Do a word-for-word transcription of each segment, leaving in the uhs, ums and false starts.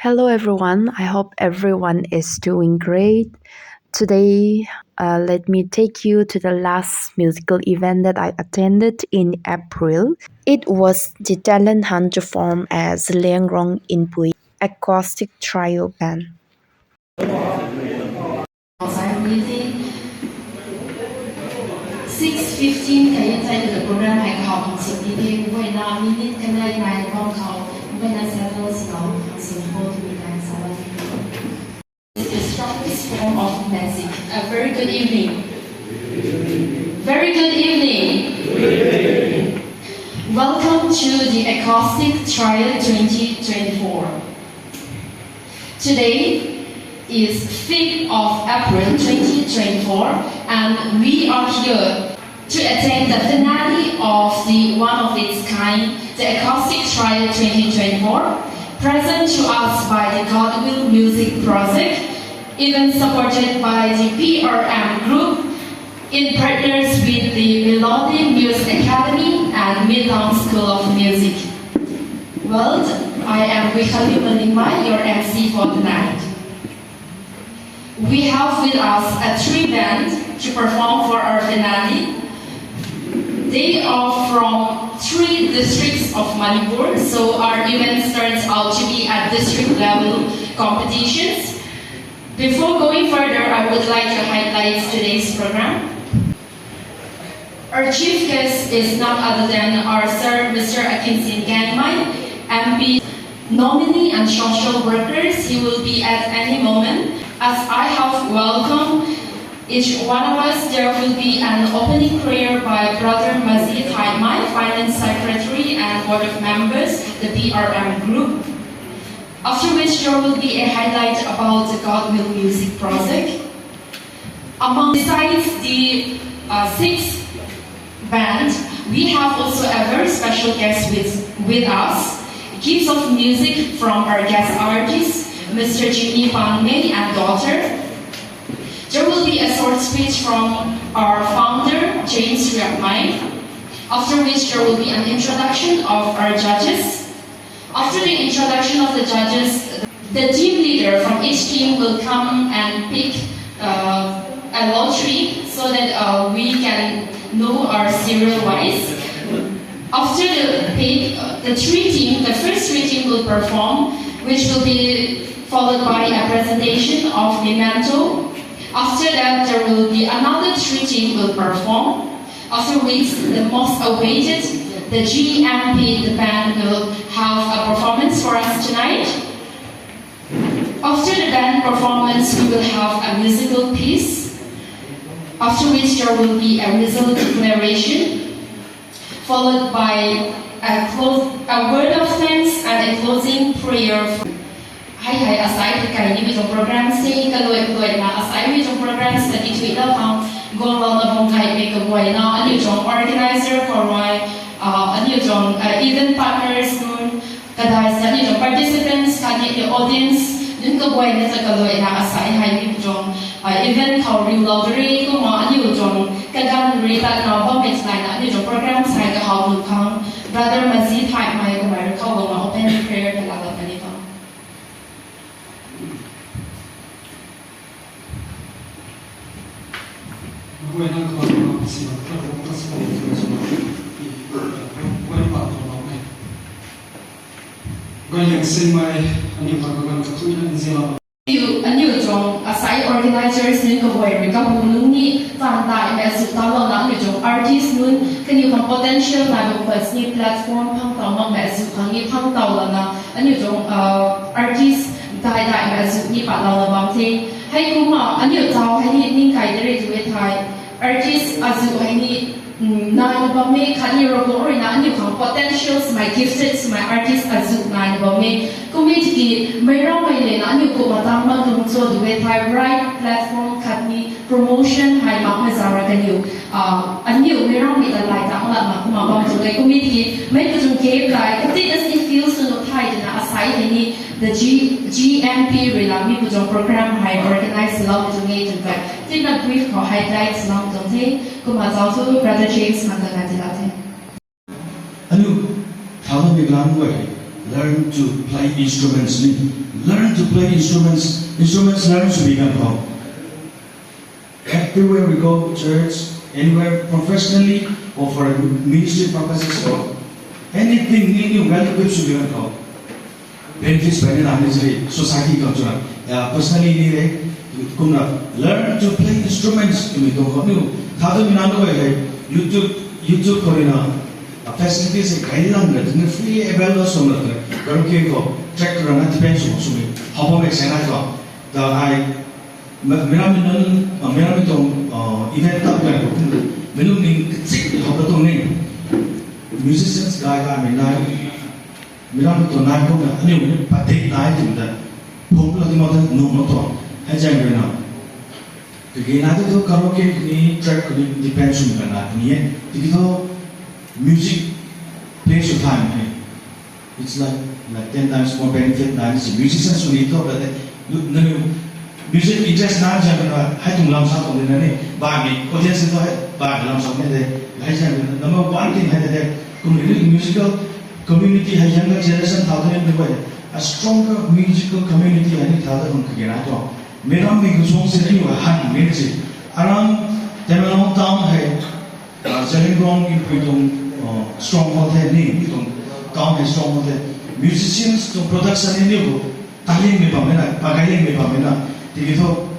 Hello, everyone. I hope everyone is doing great. Today, uh, let me take you to the last musical event that I attended in April. It was the talent hunt to form a Zeliangrong Inpui acoustic trio band. Six fifteen ka yin tai the program hai khou hang sing di the, wayna minute kanei nai bam khou, wayna settle silo, hang sing ho tu ni nai salo. The strongest form of magic. A very good evening. Very good evening. Welcome to the Acoustic Trio twenty twenty-four. Today is fifth of April twenty twenty-four, and we are here to attend the finale of the one of its kind, the Acoustic Trio twenty twenty-four, present to us by the Godwill Music Project, even supported by the P R M Group, in partners with the Melody Muse Academy and Midtown School of Music. Well, I am Guikhanliu Malingmei, your M C for the night. We have with us a three band to perform for our finale. They are from three districts of Manipur, so our events turns out to be at district level competitions. Before going further, I would like to highlight today's program. Our chief guest is none other than our Sir Mister Akinsin Gangmei, M P, nominee and social workers. He will be at any moment. As I have welcomed each one of us, there will be an opening prayer by Brother Mazi Thaimei, Finance Secretary and Board of Members, the P R M Group. After which, there will be a highlight about the Godwill Music Project. Among, besides the, uh, six band, we have also a very special guest with, with us, gifts of music from our guest artist, Mister Jimmy Pangmei and daughter. There will be a short speech from our founder, James Riapmei, after which there will be an introduction of our judges. After the introduction of the judges, the team leader from each team will come and pick, uh, a lottery so that, uh, we can know our serial wise. After the pick, uh, the three team, the first three team will perform, which will be followed by a presentation of memento. After that, there will be another three team will perform. After which, the most awaited, the G M P, the band will have a performance for us tonight. After the band performance, we will have a musical piece, after which there will be a result declaration, followed by a close, a word of thanks and a closing prayer. Hei hei asai tei kai nimei tuang program se, kaluai kaluaina asai mi tuang program study thui lou khang, guanglouna bam kaimei kaguayna, aniu tuang organizer khou rui, uh, aniu tuang, uh, event partners nunc, kadai sa aniu tuang participants khatni aniu audience nunc kaguayna ta kaluaina asai hei mi tuang, uh, event khou riulou de re, kumna aniu tuang kaganv rui tatna bammei thaina aniu tuang program sai kahau lu khang, Brother Mazi Thaimei kamei rui khou guangna open prayer kalou puni tho. Guayna khou si khou khou si khou si khou guay pa khou lou ne. Guay liang singmei aniu khang kaganv kathuina nzianlou. Aniu, aniu tuang asai organizers nunc kaguay rui kahu nunc ni tan daihmei azuh talouna aniu tuang artist nunc kaniw khang potential nai bam khwan sini platform phang taw makmei azuh khang ni phang tawlouna aniu tuang, uh, artist dai daihmei azuh ni patlouna bam the. Hei kumna aniu taw hei ni ning kai de re tu e thei. Artist azuh hei ni, mm, naina bam e, khatni Ravguangc ruina aniu khang potential swmei, gifted swmei artist azuh naina bam e. Kummei tiki meic rammei lena aniu kumna tang mak tuang cho tu e thei right platform khatni promotion hei makmei zaeng rui kaniw, ah, aniu meic rammei ta lai tang mak mak kumna bam tu e. Kummei tiki meic pu tuang game tei kati as it feels to nuh thei twna asai hei ni the G, G M P ruina mi pu tuang program hei organize lou tu e tw tei. Tina brief khou highlights lam tuang the, kumna zauc thu Brother James khang ta na tilou the. Aniu, thau mi lam guay. Learn to play instruments ni. Learn to play instruments. Instruments learn to be ganv khou. Everywhere we go, church, anywhere, professionally, or for ministry purposes, or anything, ni ni well equipped sw ganv khou. Benefits bai ni na ni sri society khou chuna. Ya, personally ni de, kumna learn to play instruments, tumi tuang khou ni. Tha tu mi na tu bai hei, YouTube, YouTube khou ni na, a facilities hei kai lang na, tumi freely available sw na, karaoke khou, track rana depend sw sw mi. How about exercise khou? The I, mi, mi ram mi nunc, ah, mi ram mi tuang, ah, event tap ganv khou, mi lung ning kachik how ka tuang ni. Musicians gay gay mi nai, mi ram mi tuang nai khou na, aniu ni padik nai tum ta. Phung la ti ma ta, nung ma tuang. Hei zang rui na. Tiki na tu tu karaoke ni, track ni, depend sw mi ka na ni e. Tiki tu music play sw time hei. It's like, like ten times more benefit na ni si musician sw ni tu, but then, you, nang music interest na zang na, hei tuang lam sa tuang de na ni, ba mi audience tu hei, ba mi lam sa ni de, hei zang na, number one thing hei de, kum ni musical community hei younger generation thau de ni bai, a stronger musical community hei ni thau de kum kage na tuang. Mi ram mi kusong si ni wa han mi ni si. Around Tamenglong town hei, Ah, Zeliangrong ki pui tuang, ah, stronghold the, ni pui tuang town hei stronghold the. Musicians tuang production ni ni ko, talent mi bam na, pagaling mi bam na. Tiki thu,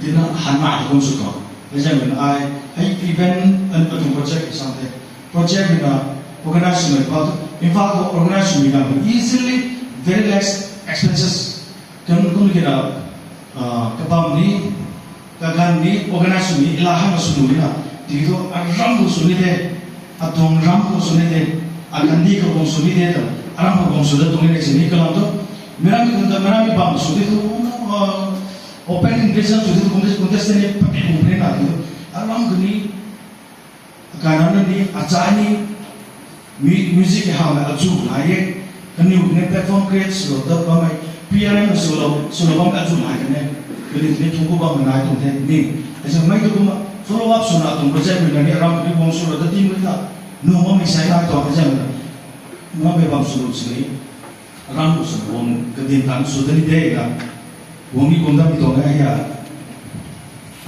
tina han na tuang sw tuang. Hei zang na ai, hei event an, atuang project ki sang the. Project na organize mi pa tu, in fact, organize mi na easily, very less expenses. Kan kum ki na, ah, kabam ni, kaganv ni, organize sw ni, ila hang sw ni na, tiki thu aram khou sw ni de, atuang ram khou sw ni de, akandi khou bang sw ni de, ta, aram khou bang sw de tuang ni de, sini kalam tu, mi ram mi kum ta, mi ram mi bam sw di thu, ah, open invitation sw di thu, kum de, kum de, sini pati kum ni na, tiki thu, aram khou ni, Kanan ni, achai ni, mu-, music hei hamei azu nai e. Kaniw ni platform create swlou dat bammei, P R M swlou, swlou bammei azu nai kan e. Kaniw ni thungku bammei nai tuang the ni. Hei zang mei tu kumna follow up swna tuang project mei na ni aram ni guang swlou dat ti mei ta. Nu bammei sai nai tuang hei zang na. Ngammei bam swlou sini. Aram khou sw guang kadin tan sw dani de na. Guang ni guang dam ni tuang e ya.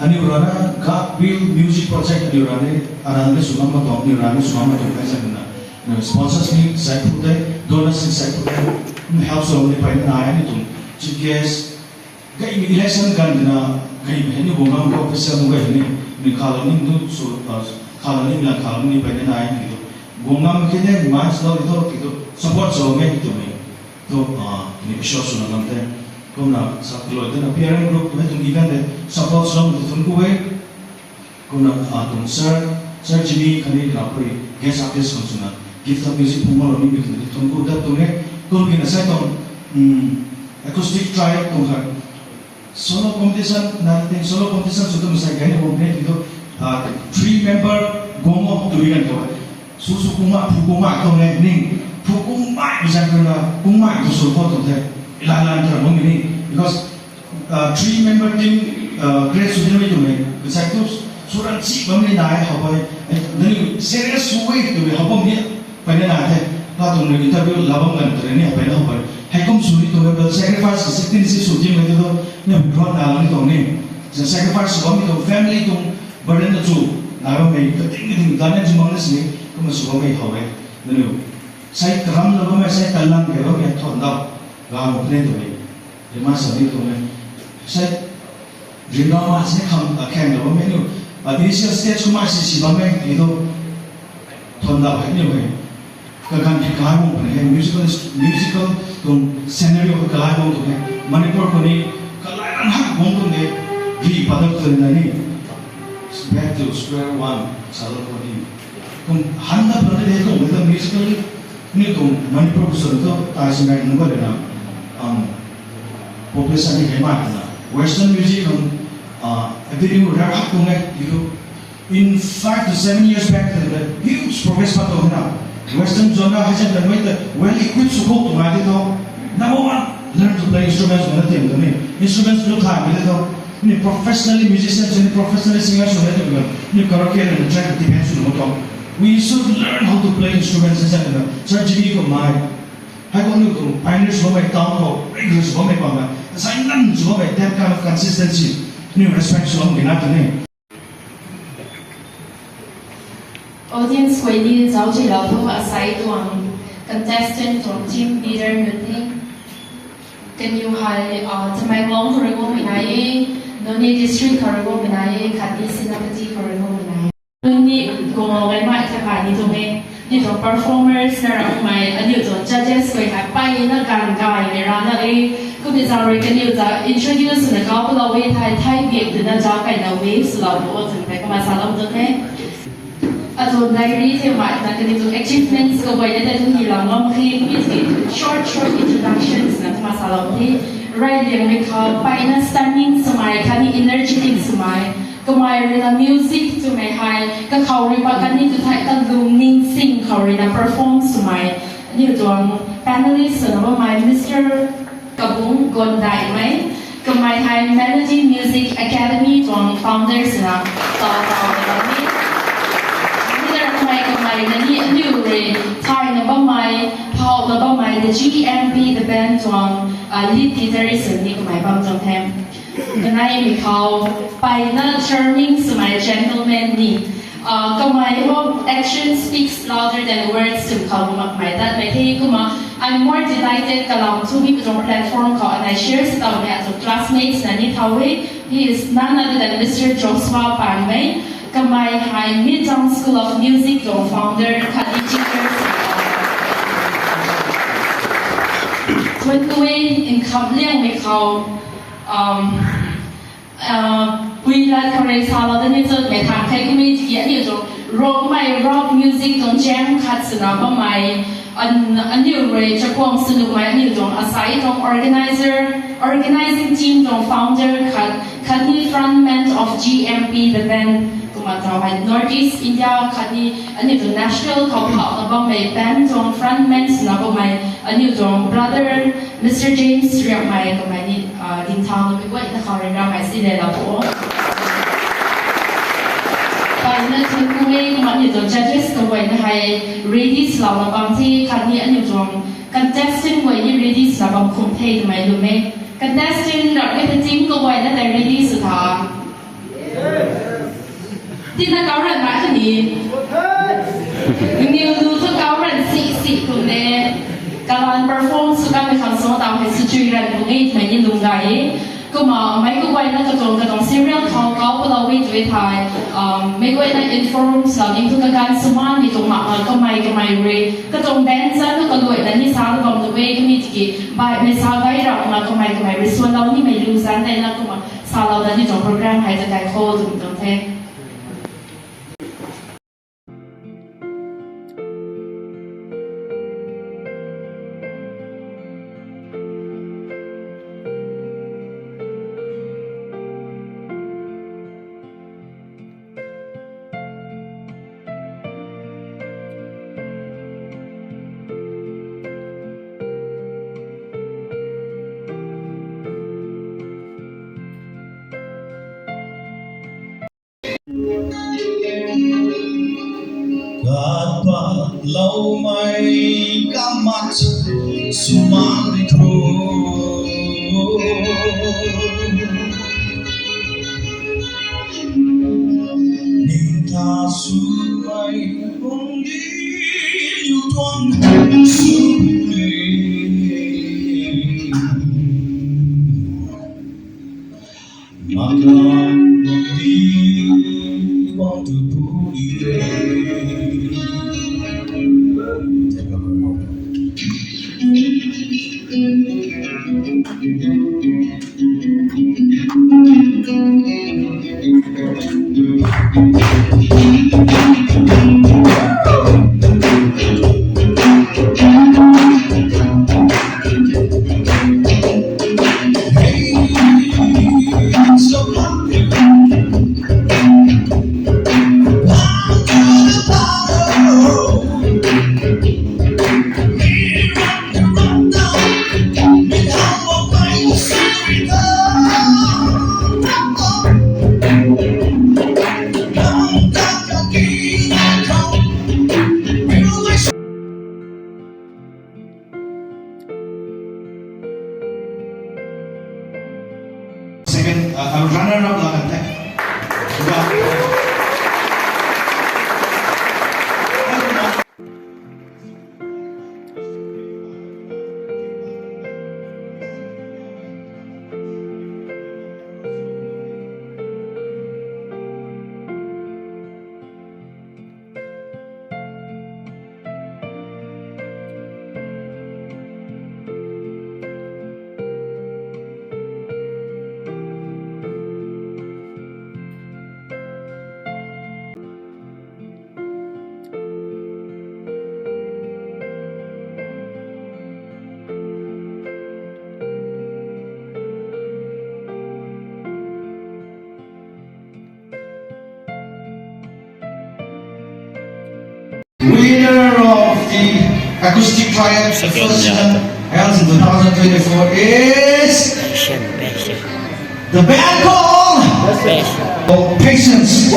Aniu rana God Will Music Project aniu rana, aram ni sw ngam ma tuang, aniu rana sw ngam ma tuang kai zang na. Na sponsors ni sai phu de, donors ni sai phu de, ni help sw ni pai na ai ni tuang. Chief guest, gaymei election ganv na, gaymei ni guang ngam khou official nu gay ni, ni khalou ni nu sw, ah, khalou ni lang khalou ni pai na ai ni tu. Guang ngam khe de, ni man sw ni tu, ki tu, support sw me ni tu me. Tu, ah, ni kashou swna lam the. Kumna sa kaloi tana P R M group hei tuang event de support swlou tu thun ku e. Kumna, ah, tuang sir, Sir Jimmy khatni na pui guest artist khang swna gift of music phung malou ni mi tuang thun ku dat tuang e. Kum kina sai tuang, um, acoustic trio tuang khat. Solo competition, na ting solo competition sw tu masai gay ni bam ne ti tu, ah, three member guang o tu i kan tu. Su su kung ma, phu kung ma tuang e, ning, phu kung ma, zan tu na, kung ma tu sw khou tuang the, ilai lan tu na bam ni, because, ah, three member team, ah, create sw ni mei tuang e, masai tu, sw ran si bam ni nai, how bai, eh, nani serious sw e tu how bam ni, pai na na the, pa tuang ni interview la bam kan tu ni, pai na how bai, hei kum sw ni tuang e, sacrifice, sacrifice sw ti mei tu, ni rot na lang ni tuang ni, sacrifice sw bam ni tuang, family tuang, Burden na chu, nai bammei, kating kating, dan na chu mang na sini, kumna sw bammei how e, nanu. Sai karam na bammei, sai talan kei bammei, thon dau, ga mo pune tu mei. Rima sa ni tu mei. Sai, rinna ma sai kham, a, khang na bammei nu. A, initial stage kumna si si bammei, ti tu. Thon dau hei ni hei. Kaganv hei kalai bam puni hei, musical, musical tuang scenario hei kalai bam tuang hei. Manipur khou ni kalai ran hak bam tuang de, ri padap tuang na ni. Back to square one, salou khou ni. Kum han na puni de tuang de musical ni tuang Manipur khou sw tu tai sinai nunc ba de na. Um, population ni hei mai na. Western music khang, ah, avenue ram hak tuang e, you know. In five to seven years back, the huge progress pa tu na. Western genre hei zan mei ta well equipped sw khou tu nai di tu. Number one, learn to play instruments na tim tu ni. Instruments lu thai mei di tu. Ni professionally musician, ni professionally singer sw na tim tu. Ni karaoke na track ti pen sw na tu. We should learn how to play instruments hei zan na. Surgery ko mai. Hei kum aniu tuang pioneer sw bammei town khou, regular sw bammei bam na, assign nganv sw bammei, that kind of consistency, aniu respect sw bam kina tw ni. Audience khou ni zauc chilou thu asai tuang contestant tuang team leader nunc ni. Kaniw hei, ah, Tamenglong khou rui guangmei nai e, Noney district khou rui guangmei nai e, khatni Senapati khou rui guangmei nai e. Nunc ni guang lou gaymei thakai ni tuang e. Aniu tuang performers na ramei, aniu tuang judges khou hei peyna ganv gaymei rana e. Kumna zaeng rui kaniw ta introduce swna kau palou e thei, thei biak twna zauc kaina e swlou bo twmei kumna salou tuang the. Atuang diary themei na kaniw tuang achievements kaguayna ta tu ni lam ngam khe, mi tiki short short introductions na kumna salou the. Reyliangmei khou peyna stunning swmei khatni energetic swmei. Kamei rui na music twmei hei kakhou rui pat khatni tu thei kalungning sing khou rui na perform swmei. Aniu tuang panelist swna bammei Mister Kabung Gondaimei, kamei hei Melody Music Academy tuang founder swna taw taw na bam e. Leader kamei kamei na ni aniu rui thayna bammei, phauna bammei the G M P the band tuang, ah, lead guitarist swna ni kamei bam tuang the. Kaneimei khou peyna charming swmei gentleman ni, ah, kamei ho, action speaks louder than words twmei khou makmei tatmei the kumna, I'm more delighted kalam thu mi tuang platform khou anei share sw taumei atuang classmates na ni thau e. He is none other than Mister Joshua Panmei. Kamei hei Midtown School of Music tuang founder khatni teacher. Thuanc ku e, nkhamliangmei khou, um, ah, pui lat khou rui salou da ni chutmei thang thei kumna tiki aniu tuang rockmei, rock music tuang jam khat swna bammei, an-, aniu rui chakhwang swnuhmei aniu tuang asai tuang organizer, organizing team tuang founder khat, khatni frontman of G M P the band, kumna taw hei North East India khatni aniu tuang national khou phauna bammei band tuang frontman swna bammei aniu tuang brother Mister James Riakmei kamei ni, ah, dingthau na mei guayna khou rui ramei si le la bo. Peyna thuanc ku e kumna aniu tuang judges kaguayna hei ready swlouna bam the khatni aniu tuang contestant guay ni ready swna bam khum the twmei lwm e. Contestant rap e the team kaguayna tei ready sw tha. Tina kau ran na kani. Niw lu thu kau ran si si kum ne. Kalan perform sw kamei khang sw tau hei sw chui ran kum e twmei ni lwm gay e. Kumna meic kaguayna katuang katuang serial khou kau palou e tw e thei, um, meic guayna inform swlou ni thu kaganv swmaanmei tuang mak, uh, kamei kamei rui katuang band zan thu kaluaina ni sa lu bam tu e kani tiki baihmei sa gay rap na kamei kamei rui swanlou nimei lu zan tei na kumna salou da ni tuang program hei ta kai khou tuang tuang the. Katpatloumei kamat swmaan thu. Ningta swmei bungdi niw tuang swmei. Uh, a runner-up la kan the. Winner of the Acoustic Triad, the first season held in two thousand twenty-four is the band called Patience.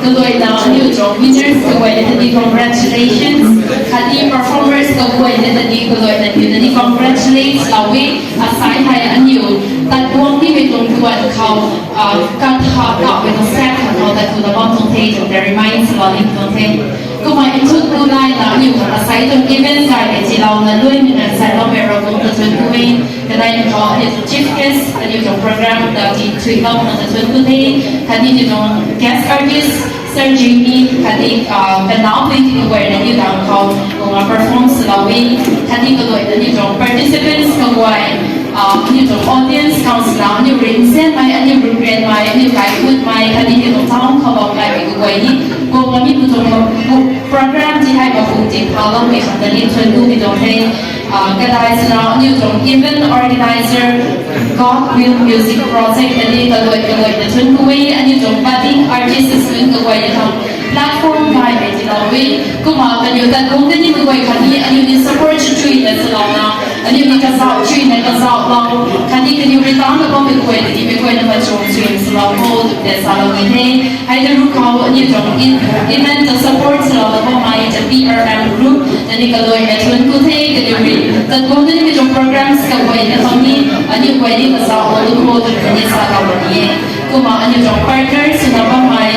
Kaluaina aniu tuang winners kaguayna ta ni congratulations. Khatni performers kaguayna ta ni kaluaina aniu ta ni congratulates lou e. Asai hei aniu tat guang nimei tuang duan khou, ah, katha kaumei tuang set khou tat tu na bam tuang the tuang ta remind salou ni tuang the. Kumna nthuk ku naina aniu khat asai tuang event kai mei tiilouna luaimei na saloumei Ravguangc ta thuanc ku e. Kanei khou aniu tuang chief guest, aniu tuang program ta ti thuilouna ta thuanc ku the. Khatni aniu tuang guest artist Sir Jimmy, khatni, ah, kanaw pui ti kaguayna aniu tuang khou kumna perform swlou e. Khatni kaluaina aniu tuang participants kaguay, ah, aniu tuang audience khou swna aniu rinzanmei, aniu rukrianmei, aniu kaikhunmei, khatni aniu tuang town khou bam kaimei kaguay ni kumna mi pu tuang program ti hei mapu ti phaloumei khang ta ni thuanc ku mei tuang the. Ah, kadai swna aniu tuang event organizer, God Will Music Project ta ni kaluai kaluaina thuanc ku e, aniu tuang budding artists nunc kaguayna tuang platform baihmei tiilou e. Kumna kaniw tat guang ta ni kaguay khatni aniu ni support chuina swlouna, aniu ni kazauh chuina kazauhlou, khatni kaniw rui tangc na bammei kaguay ta ni meic guayna machung chuina swlou kho tw tei salou ni the. Hei ta ruc khou aniu tuang event ta support swlouna bammei ta P R M group ta ni kaluaina thuanc ku the, kaniw rui tat guang ta nimei tuang programs kaguayna khou ni aniu guay ni kazauhlou kho tw ta ni salou ni e. Kumna aniu tuang partners swna bammei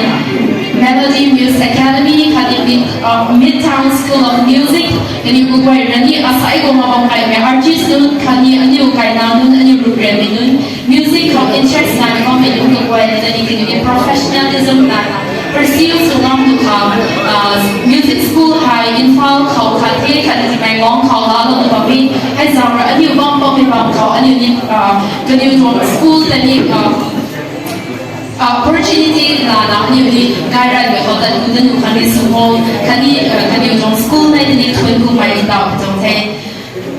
Melody Music Academy khatni Mid, uh, Midtown School of Music, kaniw kaguay rui ni asai kumna bam kaimei artist nunc khatni aniu kaina nunc, aniu rukrianmei nunc, music khou interest nai bammei nunc kaguay ta ni kaniw ni professionalism nai pursue sw ngam tu khang, uh, music school hei Imphal khou khat the, khatni Tamenglong khou laalou tu bam e. Hei zaeng rui aniu bam bammei bam khou aniu ni, uh, kaniw tuang school ta ni, uh, opportunity lana aniu ni gayranmei khou tat ku ta nu khatni sw ho, khatni, uh, kaniw tuang school mei ta ni thuanc kumei ta tuang the.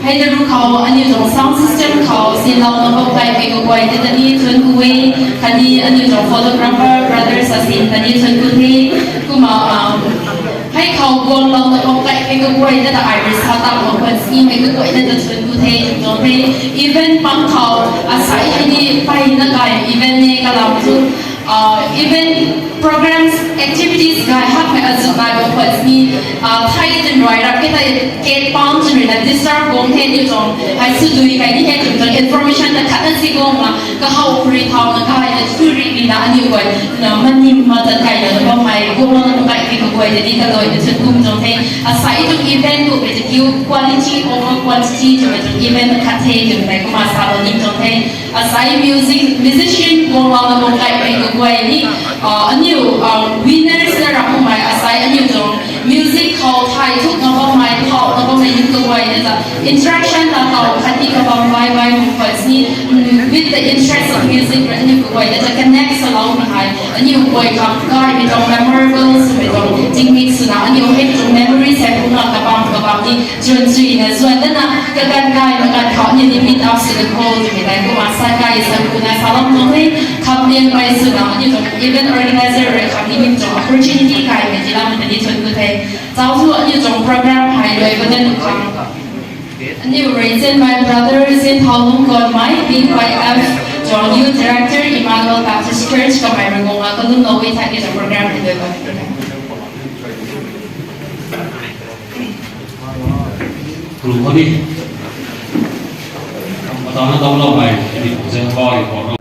Hei ta ruc khou aniu tuang sound system khou sinlouna bam kaimei kaguay ta ni thuanc ku e, khatni aniu tuang photographer brother Sachin ta ni thuanc ku the. Kumna, um, hei khou guanglouna bam kaimei kaguay ta ta ai rui sa ta bam khwan simei kaguay ta ta thuanc ku the tuang the. Event pang khou asai hei ni mpeyna kai event ni kalam tu, uh, event programs, activities gay hakmei azuh nai bam khwan sini, uh, thei tun rui rap ke thei ket pang tun rui na disturb guang the aniu tuang hei sw dui kai ni he tun tuang information ta khatna si guangna kahow rui thauna kaina tu rui rui na aniu guay na maning ma tat kaina na bammei guangna na kai kaguay ta ni kaluaina thuanc ku mei tuang the. Asai tuang event kumhmei ta kiu quality over quantity twmei tuang event khat the twmei kumna salou ni tuang the. Asai music, musician guanglouna bam kaimei kaguay ni, uh, aniu, uh, winners na ram kumhmei asai aniu tuang music khou thei thukna bammei, thauhna bammei ni guay na ta interaction ta tau khat ni kabam bai bai mu khat ni, mm, with the interest of music, aniu guay na ta connect salou ni hei aniu guay khang kai mi tuang memorable sw mi tuang tingmik swna aniu hei tuang memories hei kumna kabam kabam ni chun chui na zuan dana kakan kai na kan khou aniu ni meet up sw the call tw mi tei kumna sa kai sa ku na salou tuang ni kham lian bai swna aniu tuang event organizer rui kham ni mi tuang opportunity kai mi tilam ta ni thun ku the. Zauc thu aniu tuang program hei lui bam nuh khang, aniu rui Zinmei brother Zinthaulung Gonmei, B Y F tuang youth director, Emmanuel Baptist Church, kamei rui guang a kalumlou e tha aniu tuang program hei lui bam. Ru khou ni, matana dawloumei, aniu Zinthau report